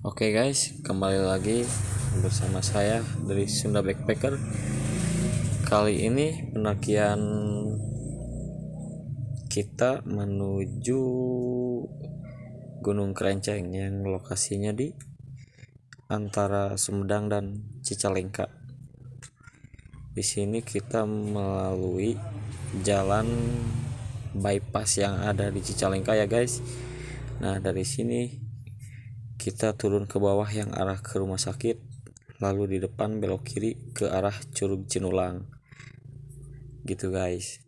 Oke guys, kembali lagi bersama saya dari Sunda Backpacker. Kali ini pendakian kita menuju Gunung Krenceng yang lokasinya di antara Sumedang dan Cicalengka. Di sini kita melalui jalan bypass yang ada di Cicalengka ya guys. Nah, dari sini kita turun ke bawah yang arah ke rumah sakit, lalu di depan belok kiri ke arah Curug Cinulang gitu guys.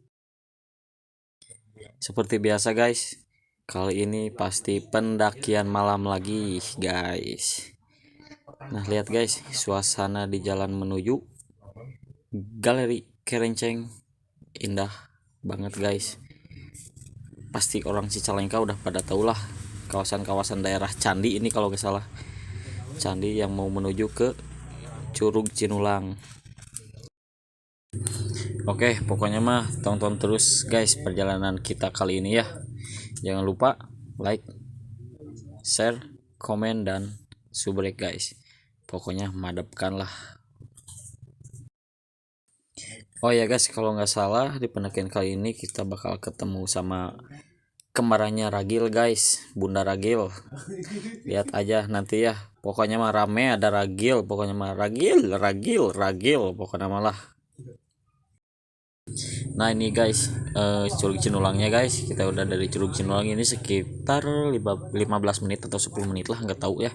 Seperti biasa guys, kali ini pasti pendakian malam lagi guys. Nah, lihat guys, suasana di jalan menuju Galeri Kerenceng indah banget guys. Pasti orang Cicalengka udah pada tau lah kawasan-kawasan daerah Candi ini kalau nggak salah, Candi yang mau menuju ke Curug Cinulang. Oke, pokoknya mah tonton terus guys perjalanan kita kali ini ya. Jangan lupa like, share, komen, dan subrek guys. Pokoknya madepkan lah. Oh ya guys, kalau nggak salah di pendakian kali ini kita bakal ketemu sama kembarannya Ragil guys, Bunda Ragil. Lihat aja nanti ya. Pokoknya mah rame, ada Ragil, pokoknya mah Ragil, Ragil, Ragil, pokoknya malah. Nah ini guys, Curug Cinulangnya guys. Kita udah dari Curug Cinulang ini sekitar 15 menit atau 10 menit lah, nggak tahu ya.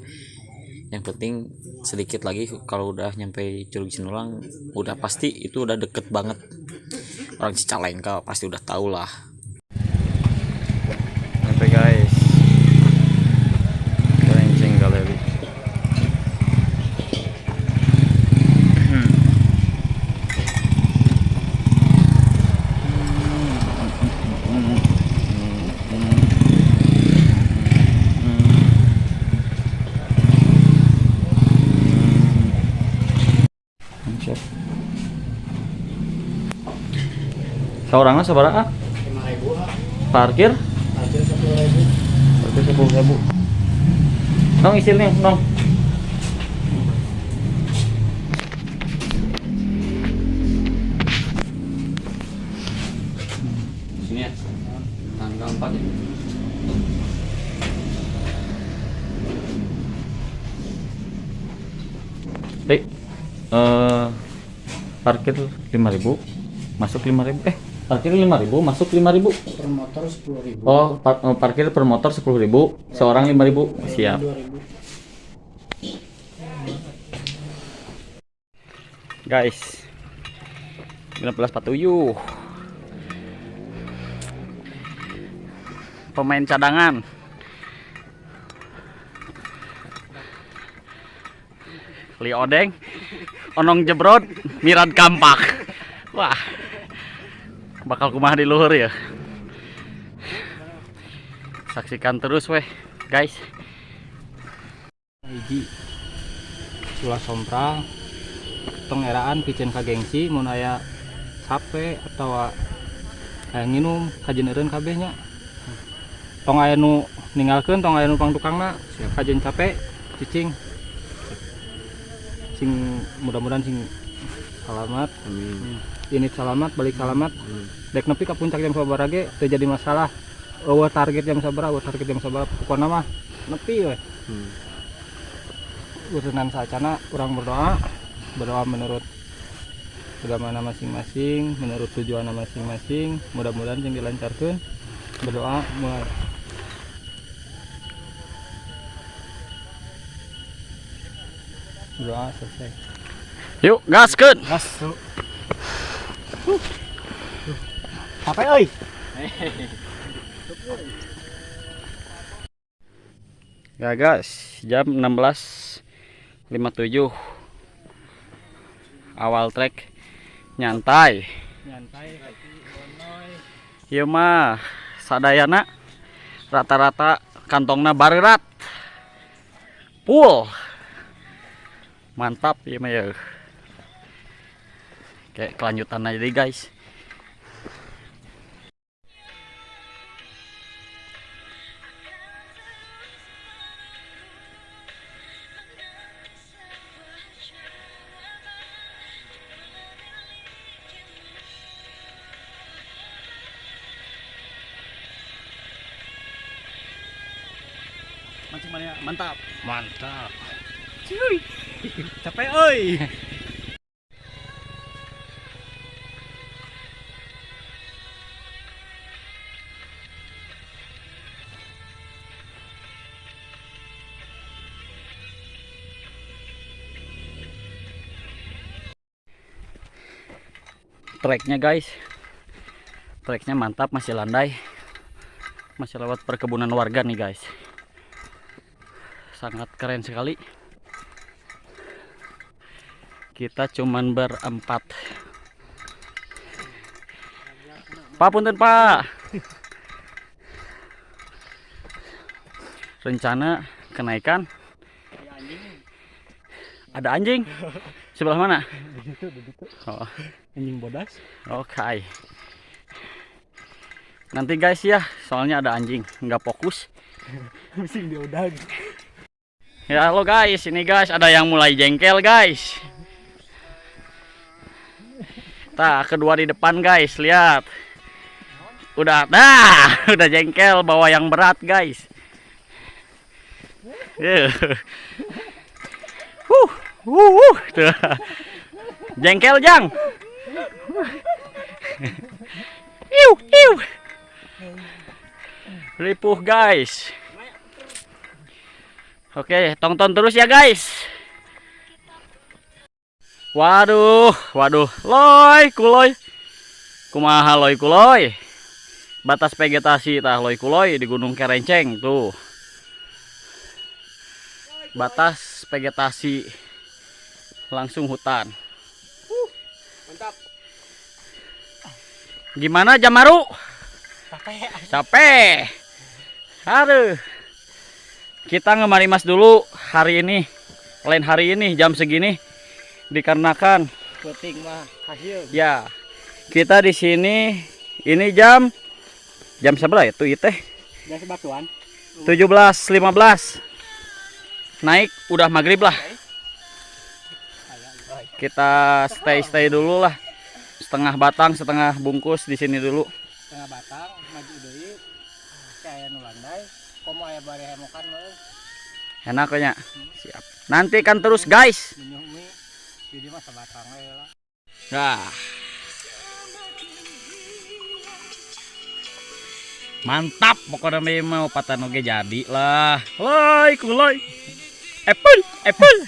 Yang penting sedikit lagi kalau udah nyampe Curug Cinulang udah pasti itu udah deket banget. Orang Cicalengka pasti udah tahu lah. Nyampe guys, Kerenceng Galeri. Siap. Seorangnya sabaraha? 5.000 ah. Parkir? Parkir 10.000. Parkir 10.000. Nong isi nih, nong. Sini ya. Tanggal 4 ya. Dik, parkir 5.000, masuk 5.000. Parkir 5.000, masuk 5.000. Per motor 10.000. Oh, parkir per motor 10.000, seorang 5.000. Siap. 2.000. Guys, 19.47. Pemain cadangan. Li Odeng, Onong Jebrod, Mirad Kampak. Wah, bakal kumaha di luhur ya. Saksikan terus weh, guys. Hiji ulah sompral tong eraan piceun ka gengsi mun aya sape atawa aya nginum kajeun eureun kabeh nya. Tong aya nu ninggalkeun, tong aya nu pangtukangna, kajeun capek cicing. Sing mudah-mudahan sing selamat. Amin. Ini selamat, balik selamat. Dek nepi ka puncak jam sabaraha ge teu jadi masalah. Eueuh target jam sabaraha, eueuh target jam sabaraha, pokona mah nepi we. Urunan saacana urang berdoa, berdoa menurut agama masing-masing, menurut tujuan masing-masing, mudah-mudahan sing dilancarkeun. Berdoa mulai. Berdoa selesai. Yuk, gaskeun. Gas. Capek euy. Ya guys, jam 16.57. Awal trek nyantai. Nyantai bonoy. Ieu mah sadayana rata-rata kantongna barerat. Full. Mantap ieu mah ya. Oke, kelanjutan aja deh guys. Mancing mania mantap. Mantap. Cuy. Capek euy. Treknya guys, treknya mantap, masih landai, masih lewat perkebunan warga nih guys. Sangat keren sekali. Kita cuman berempat. Pak, punten Pak. Rencana kenaikan. Ada anjing. Sebelah mana? Oh. Anjing bodas. Oke. Nanti guys ya, soalnya ada anjing, nggak fokus. Bising dia udah. Ya halo guys, ini guys ada yang mulai jengkel guys. Tah, kedua di depan guys, lihat. Udah, dah, udah jengkel bawa yang berat guys. Yeah. Huh, huh, huh. Tuh. Jengkel jang. Iu, iu. Ripuh guys. Oke, tonton terus ya guys. Waduh, waduh, loy kuloy. Kumaha loy kuloy. Batas vegetasi tah loy kuloy di Gunung Kerenceng tuh. Batas vegetasi langsung hutan. Mantap. Gimana Jamaru? Capek. Capek. Aduh. Kita ngemarimas dulu hari ini. Lain hari ini jam segini dikarenakan Penting mah hasil. ya kita di sini ini jam jam seberapa ya tuh teh? Jam sebatuan. 17.15. Naik udah maghrib lah. Kita stay-stay dulu lah. Setengah batang, setengah bungkus di sini dulu. Setengah batang maju deui. Kayak nu landai. Komo aya bari hemokan mah Enak kayaknya. Siap. Nanti kan terus guys. minum mie. Jadi mah sebatang we lah. Nah. Mantap pokoknya mau patan oge jadi lah. Loy kuloy. Apple, apple.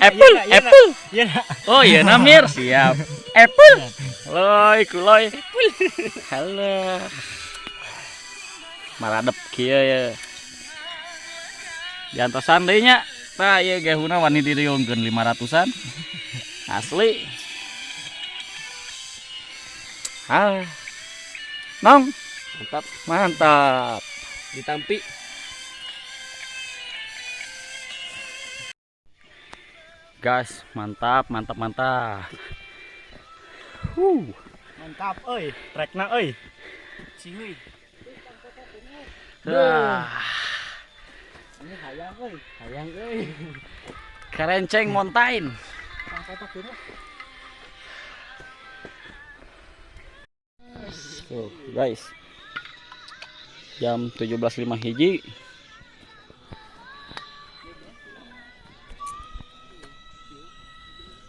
Apple, apple. Iya. Oh iya Namir, siap. Apple. Loy kuloy. Apple. Halo. Maradep kieu ya. Diantosan deui nya. Tah ieu gehuna wani diriungkeun 500-an. Asli. Ah. Nong, Mantap. mantap. Ditampi. Gas, mantap, mantap, mantap. Mantap euy, trekna euy. Cihuy. Dah. Ini hayang euy, hayang euy. Kerenceng Mountain. Tangkotak ini. Tuh, guys. Jam 17.05 hiji.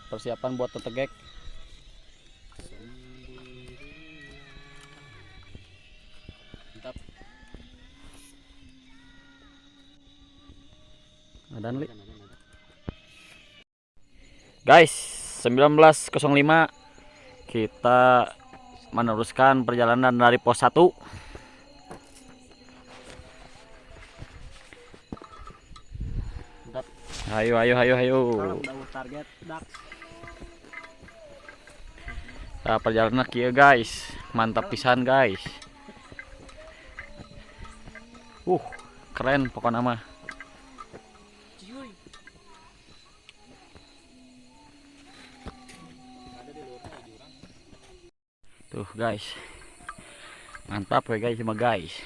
Persiapan buat tetegek. Mantap. Adan li. Guys, 19.05 kita meneruskan perjalanan dari pos 1. Mantap. Ayo ayo ayo ayo. Target dak. Nah, perjalanan kieu guys. Mantap pisan guys. Keren pokoknya mah. Cihuy. Tuh guys. Mantap ya guys sama guys.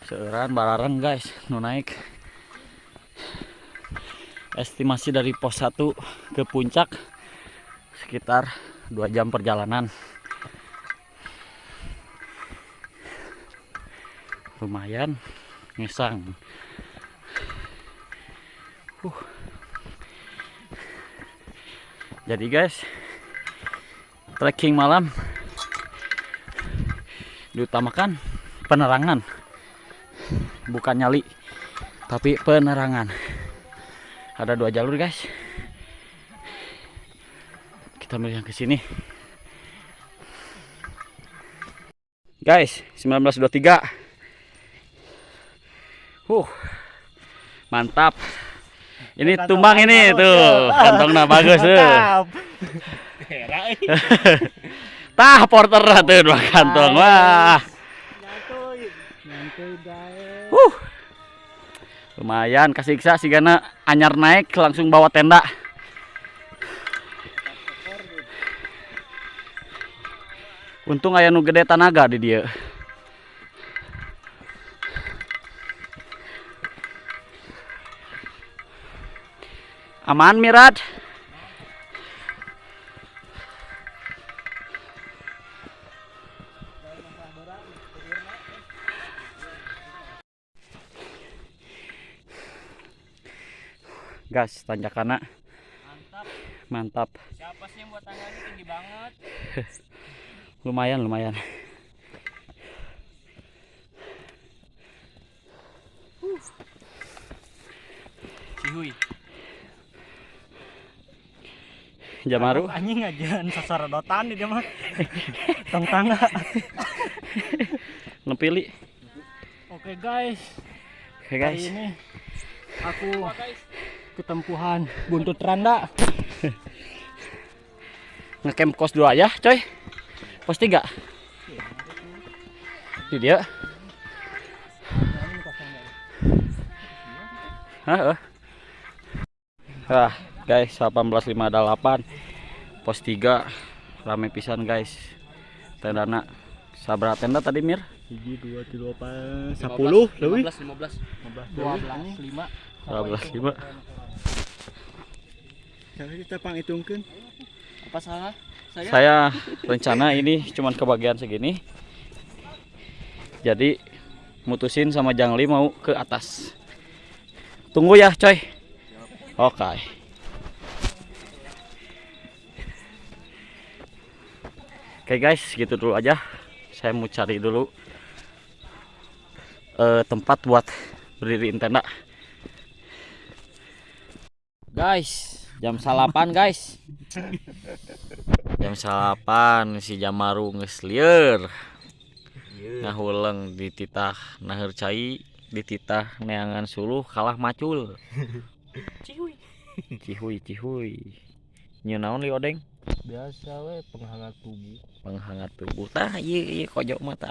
Seueuran barareng guys nu naik. Estimasi dari pos 1 ke puncak sekitar 2 jam perjalanan. Lumayan ngesang. Jadi guys, trekking malam diutamakan penerangan, bukan nyali, tapi penerangan. Ada 2 jalur guys. Kita milih yang ke sini. Guys, 19.23. Mantap. Ini Kantong tumbang ini bagus, tuh, ya. Kantongnya bagus tuh. Mantap. Tah porter tuh 2 kantong. Wah. Nyantuy, guys. Lumayan kasiksa sigana anyar naik langsung bawa tenda. Untung aya nu gede tanaga di dieu. Aman Mirad? Gas tanjakana. Mantap. Mantap. Siapa sih yang buat tangganya tinggi banget? Lumayan, lumayan. Cihuy. Jamaru. Anjing aja sasaradotan di dia mah. Tong tangga. Nepili. Oke guys. Oke guys. Hari ini aku ketempuhan buntut randa. Ngecamp kos 2 aja, coy. Pos 3. Di dia. Hah? Ah, guys, 18.58. Pos 3 rame pisan guys. Tendana sabra tenda tadi Mir? 1, 2, 3, 4, 10 leuwih. 15, 15. 12, 5. 12, 5. Cara kita panghitungkeun. Apa salah? Saya? Saya rencana ini cuman kebagian segini. Jadi mutusin sama Jangli mau ke atas. Tunggu ya, coy. Oke. Oke guys, gitu dulu aja. Saya mau cari dulu tempat buat berdiriin tenda. Guys, jam salapan guys. Jam salapan si Jamaru geus lieur. Ngahuleng dititah naheur cai, dititah neangan suluh kalah macul. Cihuy. Cihuy, cihuy. Nyeun naon li odeng? Biasa we penghangat tubuh. Penghangat tubuh. Tah ieu ieu kojok mata.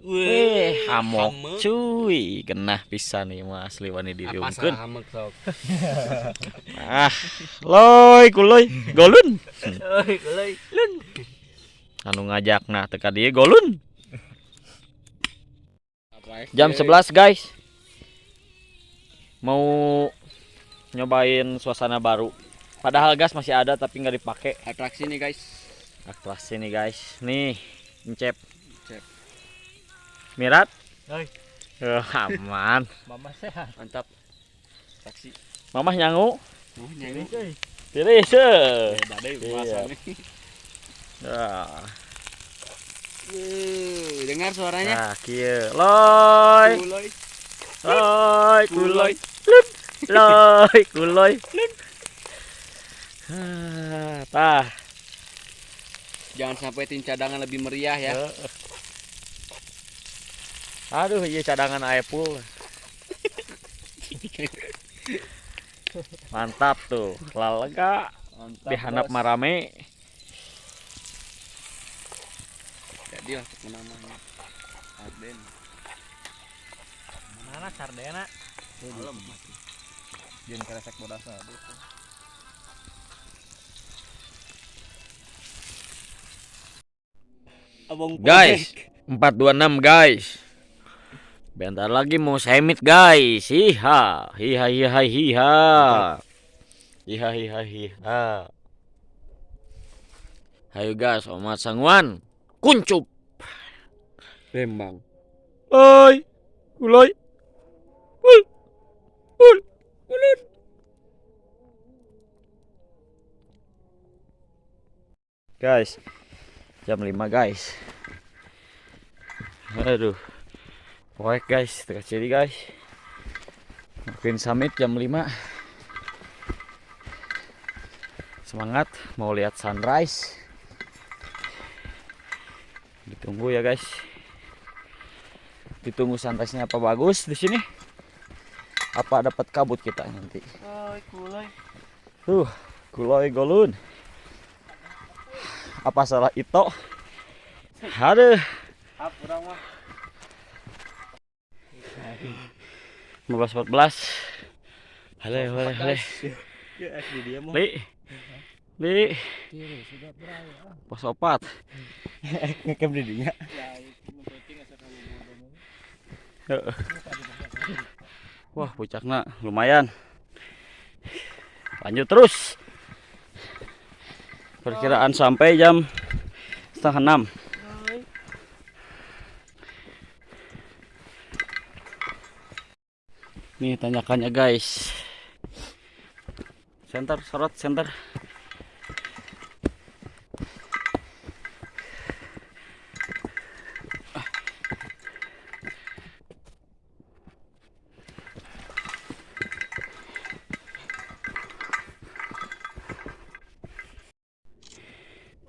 Weh, Hamok hamek. cuy. Genah pisan ieu mah asli wani Apa diriungkeun. salah hamek sok? Ah, loy kuloy, golun. Loy kuloy, lun. Anu ngajak nah teka dieu golun. Jam 11 guys. Mau nyobain suasana baru. Padahal gas masih ada tapi nggak dipakai. Atraksi nih guys. Atraksi nih guys. Nih, Encep. Encep. Mirat? Oi. Aman. Mama sehat. Mantap. Atraksi. Mamah nyangu? Oh, nyangu. Tiris, eh. Badai Iya. puasanya. Nah. Wuh, dengar suaranya. Nah, kieu. Loy. Kuloy. Loy, kuloy. Lun. Loy, kuloy. Lun. Ah, tah. Jangan sampai tim cadangan lebih meriah ya. Heeh. Aduh, iya cadangan Apple. Mantap tuh, lalega. Mantap, Dihanap bos. marame. Jadilah namanya. Arden. Mana sardena? Malam. Jangan keresek bodasa. Abang Guys, 426 guys. Bentar lagi mau semit guys. Hiha, hiha hiha hiha. Hiha hiha hiha. Hayo guys, omat sanguan. Kuncup. Lembang. Oi. Kuloy. Ul. Ul. Ulun. Guys, jam 5 guys. Aduh. Poek guys, teka ciri guys. Makin summit jam 5. Semangat mau lihat sunrise. Ditunggu ya guys. Ditunggu sunrise-nya apa bagus di sini? Apa dapat kabut kita nanti? Kuloy golun. Apa salah itu? Aduh. 15.14. Hale hale hale. Li. Li. Pos 4. Ngecamp di dinya. Wah, puncaknya lumayan. Lanjut terus. Perkiraan sampai jam 5:30. Nih tanjakannya guys. Center, sorot center.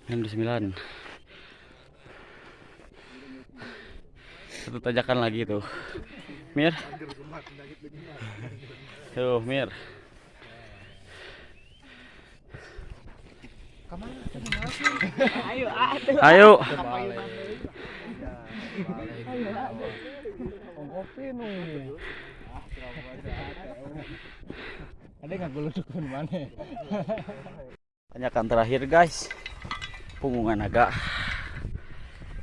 Enam 9. Satu tanjakan lagi tuh. Mir. Tuh, Mir. Ayo. Ada nggak geludukun mana? Tanjakan terakhir guys. Punggungan agak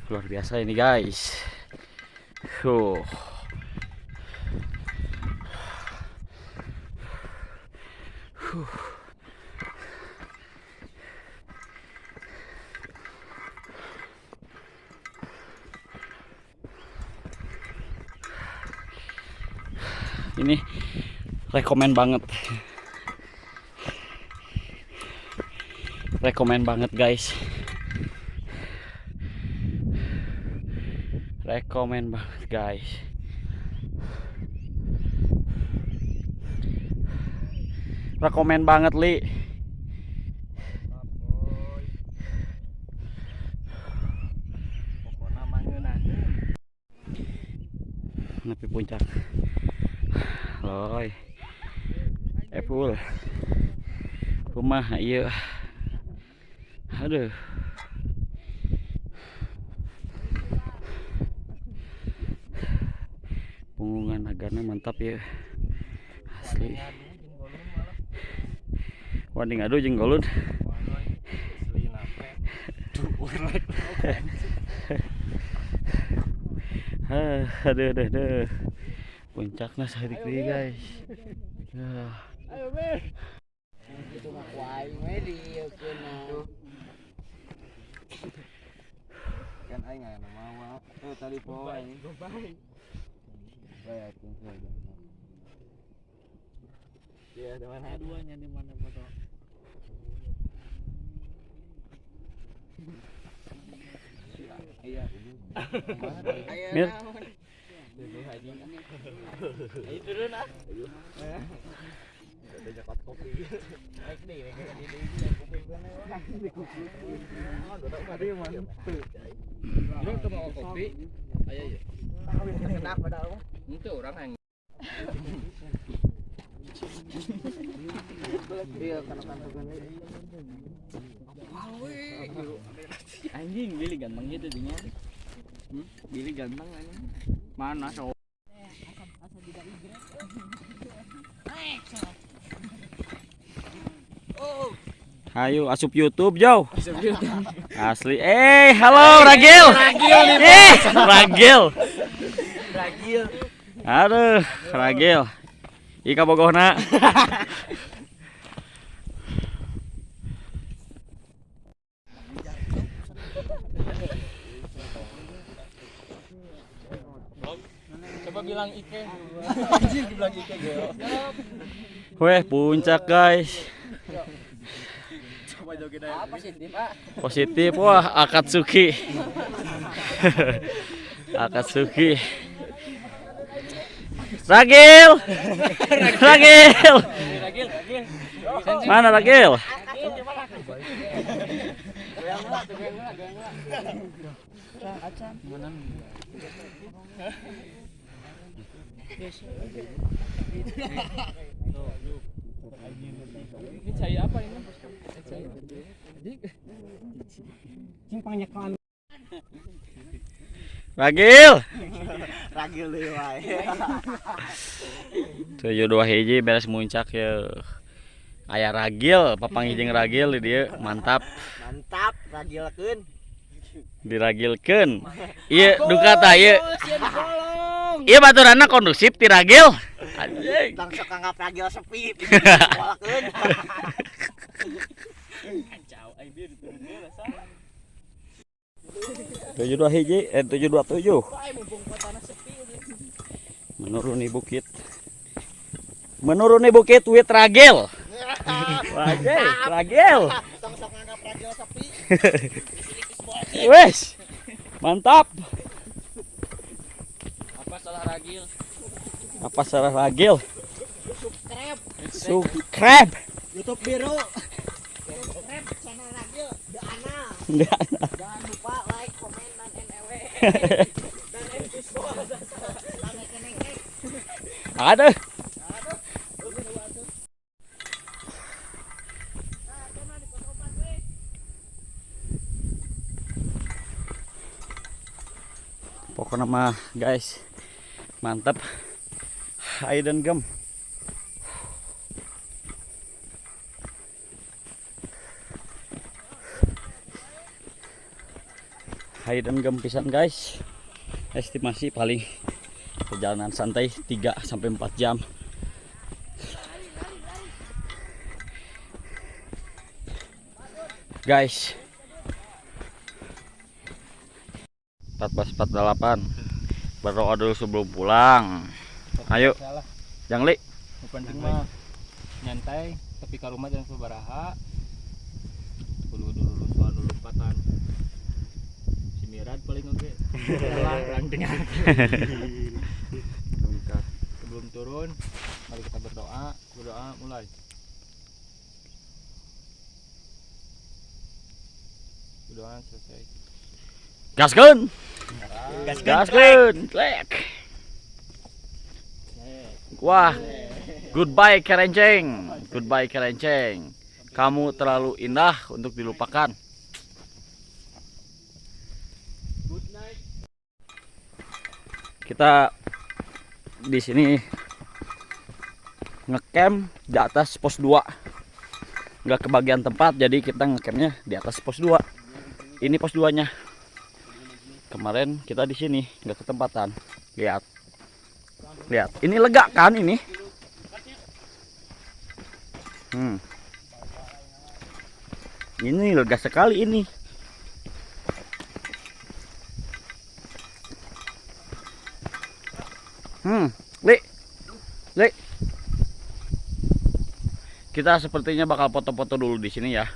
luar biasa ini guys. Huh. Huh. Ini rekomen banget. Rekomen banget guys. Rekomen banget guys. Rekomen banget Li. Nepi puncak. Loy. Epul. Kumaha ieu. Aduh. Punggungan nagana mantap ya. Asli. Wani ngadu jeung golun. Aduh aduh aduh. Puncakna saeutik deui guys. Ayo Mir. Itu mah ku aing we dieukeunna. Kan aing aya mawa. Tadi po aing. Iya, di mana? Duanya di mana foto? Iya. Mir. Ayo turun ah. Lu tuh mau kopi? Ayo ya. Kenapa dah? Itu orang yang Iya, karena Anjing, Billy ganteng gitu dinya. Billy ganteng anjing. Mana cowok? Ayo asup YouTube jauh. Asli. Halo Ragil. Ragil. Ragil. Aduh, Ragil. Ika bogohna. Coba bilang Ike? Anjir bilang Ike geo. Weh, puncak guys. Apa positif, Pak? Positif. Wah, Akatsuki. Akatsuki. Ragil. Ragil. Mana Ragil? Ini cai apa ini? Cai. Cing pangnyekelan. Ragil. Ragil deui wae. 72 hiji beres muncak ya. Aya Ragil, papanggih jeung Ragil di dieu, mantap. Mantap, ragilkeun. Diragilkeun. Ieu duka tah ieu. Ieu baturanna kondusif ti Ragil. Anjing. Tong sok anggap ragil sepi, polakeun. 72 hiji, 727. Menuruni bukit. Menuruni bukit with Ragil. Ragil, Ragil. Tong sok anggap ragil sepi. Wes. Mantap. Apa salah Ragil? Apa salah Ragil? Subscribe. YouTube biru. Subscribe channel Ragil The Anal. Enggak. Jangan lupa like, komen, dan NEW. Dan MC Dan nengek. Ada. Pokoknya mah guys, mantap. Aiden Gem. Aiden Gem pisan guys. Estimasi paling perjalanan santai 3 sampai 4 jam. Guys. 14.48. Berdoa dulu sebelum pulang. Ayo, Salah. Jangli. Nu penting mah nyantai tapi ka rumah jangan sabaraha. Kudu dulu soal dulu lompatan. Si Mirad paling oge. Lah, orang tengah. Sebelum turun, mari kita berdoa. Berdoa mulai. Berdoa selesai. Gaskeun. Gaskeun. Klek. Wah. Goodbye Kerenceng. Goodbye Kerenceng. Kamu terlalu indah untuk dilupakan. Kita di sini ngecamp di atas pos 2. Nggak kebagian tempat, jadi kita ngecampnya di atas pos 2. Ini pos 2-nya. Kemarin kita di sini nggak ketempatan. Lihat. Lihat, ini lega kan ini? Ini lega sekali ini. Li. Li. Kita sepertinya bakal foto-foto dulu di sini ya.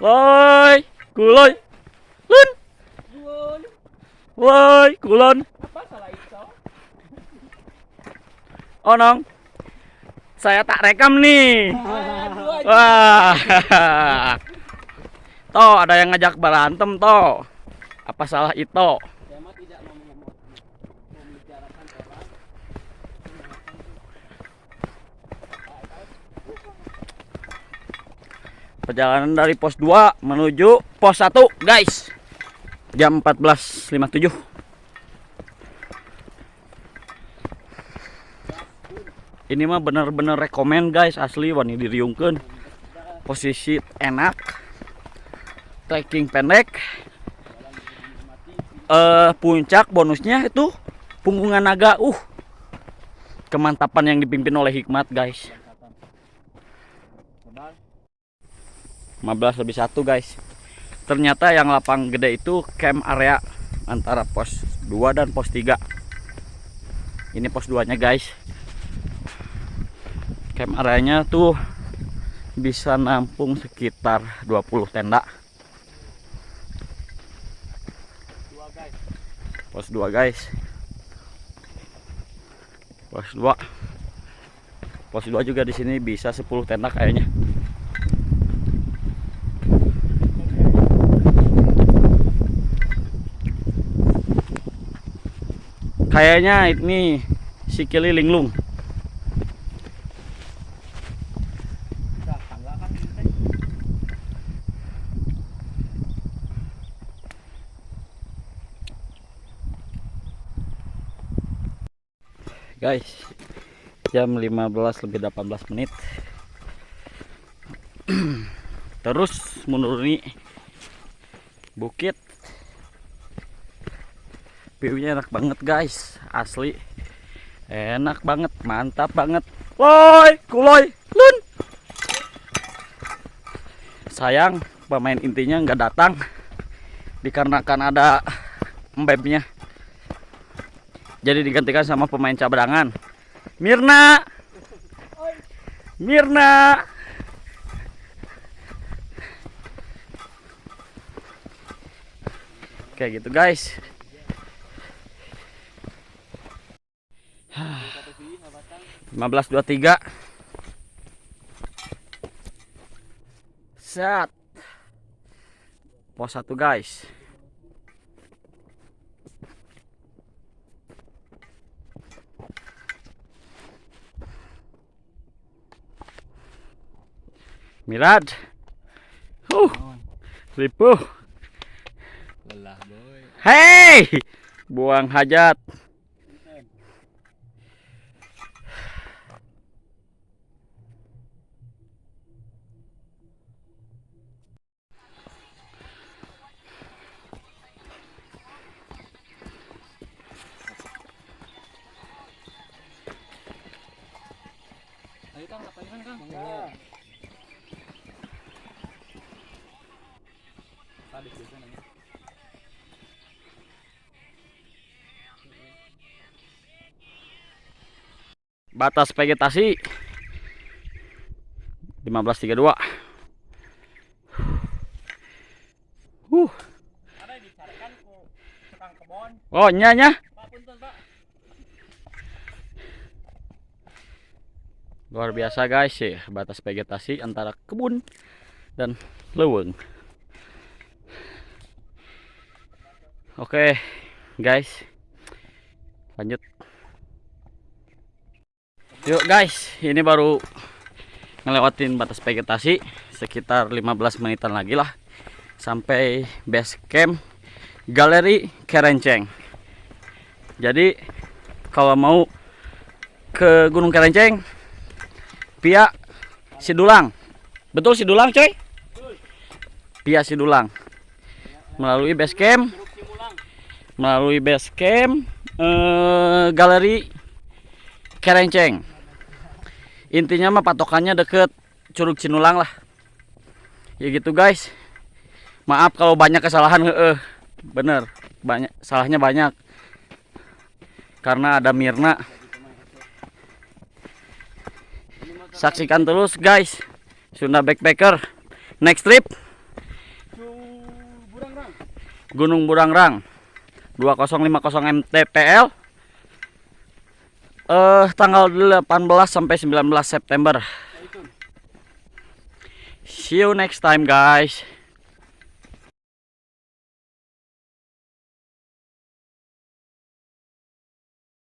Loi, kuloi. Lun. Woi, kulon. Oh, Nong. Saya tak rekam nih. Wah. Toh, ada yang ngajak berantem toh. Apa salah itu? Perjalanan dari pos 2 menuju pos 1, guys. Jam 14.57. Ini mah bener-bener rekomen guys, asli wani diriungkeun. Posisi enak, trekking pendek. Puncak bonusnya itu punggungan naga. Kemantapan yang dipimpin oleh Hikmat guys. 15 lebih 1 guys. Ternyata yang lapang gede itu camp area. Antara pos 2 dan pos 3. Ini pos 2 nya guys. Camp areanya tuh bisa nampung sekitar 20 tenda. Pos 2 guys. Pos 2. Pos 2 juga di sini bisa 10 tenda kayaknya. Kayaknya ini Sikili Linglung. Guys, jam 15 lebih 18 menit. Terus menuruni bukit. View-nya enak banget guys, asli. Enak banget, mantap banget. Woi, kuloy, lun. Sayang pemain intinya nggak datang dikarenakan ada embebnya. Jadi digantikan sama pemain cadangan, Mirna. Mirna. Kayak gitu guys. 15.23. Set. Pos 1 guys. Mirad. Ripuh. Lelah boy. Hei, buang hajat. Ayo Kang, ngapain Kang? Batas vegetasi 15.32. Oh, nya nya. Luar biasa guys ya, batas vegetasi antara kebun dan leuweung. Oke, guys. Lanjut. Yuk guys, ini baru ngelewatin batas vegetasi sekitar 15 menitan lagi lah sampai base camp Galeri Kerenceng. Jadi kalau mau ke Gunung Kerenceng via Sidulang. Betul Sidulang, coy? Via Sidulang. Melalui base camp, melalui base camp Galeri Kerenceng. Intinya mah patokannya deket Curug Cinulang lah. Ya gitu guys. Maaf kalau banyak kesalahan, heeh. Bener, banyak salahnya banyak. Karena ada Mirna. Saksikan terus guys. Sunda Backpacker. Next trip Gunung Burangrang 2050 MTPL. Tanggal 18 sampai 19 September. See you next time guys.